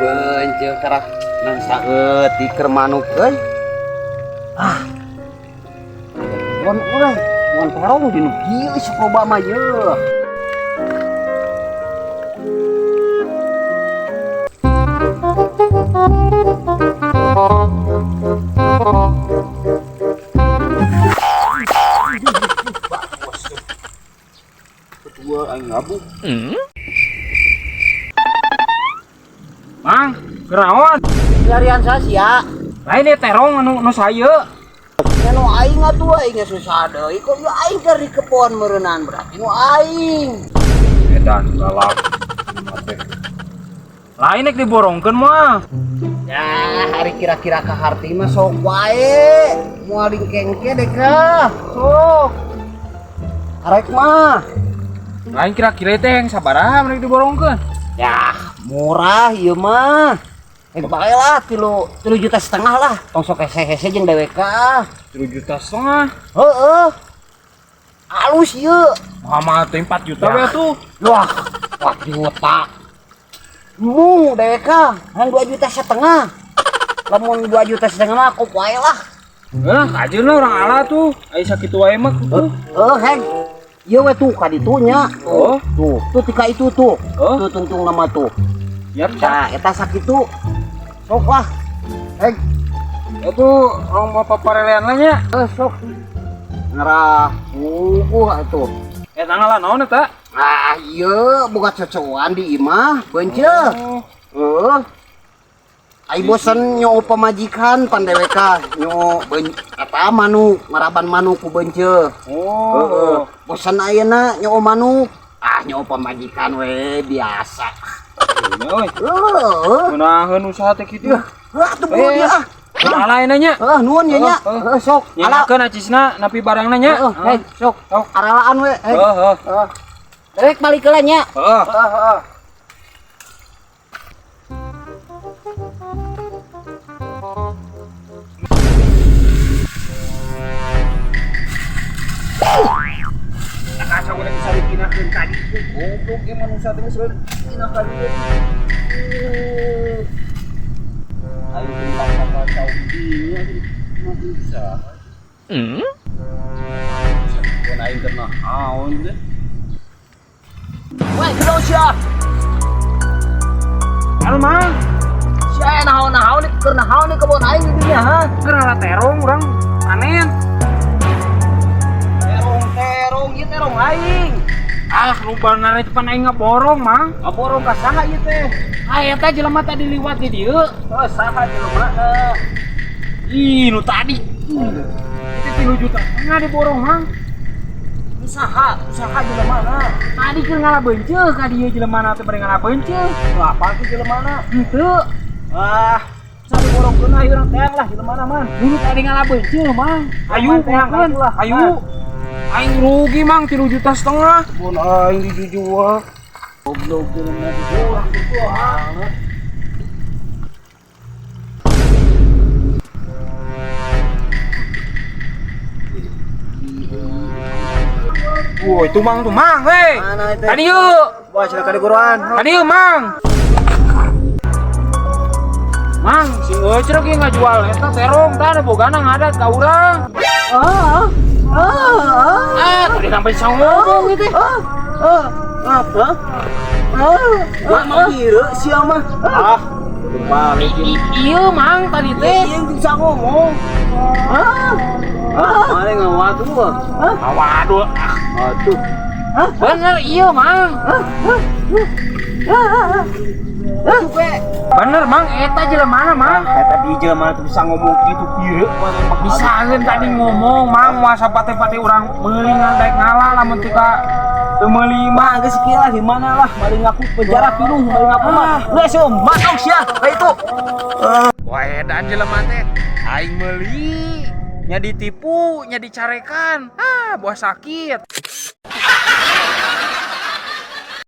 Beunceuk karah nang saeutik keur manuk euy. Ah. Kebon urang, kebon terong di nu kieu sok loba mah yeuh. Kedua aing ngabuk. Mang, kerawan. Larian sia. Lain ieu terong anu nu saye. Nya nu aing atuh aing geus susah deui kok ieu aing keur di kebon meureunaan berarti nu aing. Edan galak. Lain nek diborongkeun mah. Ya, hari kira-kira ka harti mah sok wae. Moal dingkengke deh kah. Sok. Arek mah. Lain kira-kira teh yang sabaraha mereka diborongkeun? Ya, murah ieu mah. Bae lah 3,5 juta lah. Tong sok hese-hese jeung dewek ah. 3,5 juta. Heeh. Alus ieu. Mama teh 4 juta Ya. we tuh. Wah, 4 juta. Mu dewek ah, han 2,5 juta. Lamun 2,5 juta mah aku wae lah. Heeh, kajeun lah urang ala tuh. Ai sakitu wae mah tuh. Heuh, heng. Ieu we tuh ka ditu nya. Oh. Tuh, tuh tika itu tuh. Oh. Tuh tungtung nama tuh. Yap, Nah, eta sakitu. Sok lah. Heng. Itu orang mau paparelean lah nya. Sok. Ngerah puguh atuh. Eta ngalah naon eta? Ah, ieu boga cocoan di imah, beunceuk. Oh. Heuh. Ai bosen nyo pamajikan pan deweka nyo eta manuk, ngaraban manuk ku beunceuk. Oh. Heeh. Bosen ayeuna nyo manuk. Ah, nyo pamajikan we biasa. Nya euy. Heuh. Ngeunaheun usaha teh kitu. Heuh, atuh buru dia ah. Ala ayeuna nya. Heuh, nuhun ye nya. Heuh. Heuh, sok. Ala. Nyenakeun acisna napi barangna nya. Heuh, hei, sok. Sok. Aralaan we, hei. Heeh, heeh. Heeh. Dewek balik heula nya. Heeh. Heeh, heeh. Kacau udah bisa dipindahkeun tadi. Goblok ge manusia teh geus dipindah ka dieu. Ayo tentang kacau ini mah bisa. Pun aing keur naon teh. Wah, kunaon sia? Halo, Mang. Sia naon-naon nih keur naon nih kebon aing di dinya, ha? Keur ngala terong urang panen. Terong-terong ieu terong aing. Ah, nu bener itu pan aing ngaborong, Mang. Ngaborong ka saha ieu teh? Ah, eta jelema tadi liwat di dieu. Oh, saha jelema? Ih, nu tadi. Itu 3,5 juta diborong, Mang. Usaha, usaha jelema. Tadi keur ngala beunceuk ka dieu jelema teh bari ngala beunceuk. Wah, apa tuh jelema? Henteu. Ah, bisa diborongkeun ayo urang teang lah jelema mah. Dulu tadi ngala beunceuk, Mang. Ayu, Teang, teang, lah. ayu. Aing rugi, Mang, 3,5 juta. Pun aing dijujual. Goblok jelema diborong kitu ah. Wah, itu Mang tuh, Mang, hei. Mana itu? Tadi yuk. Wah, silakan diguruan. Tadi yuk, Mang. Mang, si Eucrek ieu ngajual eta terong tah ada bogana ngadat ka urang. Ah, ah, Ah, tadi sampai bisa ngomong gitu. ah, ah, apa? Ah, wah, mah kira sia mah. Ah, balik. Iya, Mang, tadi teh. Iya, bisa ngomong. Ah, ah, mana ngawadu ah? Waduh, Aduh. bener iya, Mang. Bener, Mang, eta jelema Mang. Eta di jelema tuh bisa ngomong gitu kira Bisa tadi ngomong, Mang, masa pate-pate urang meuli ngantai ngala lamun teu ka teu meuli mah. Mah geus kieu lah di mana lah bari ngaku penjara pinuh bari ngaku mah. Geus eueuh matok sia ka itu. Wah, edan jelema teh. Aing meuli, nya ditipu, nya dicarekan. Ah, buah sakit.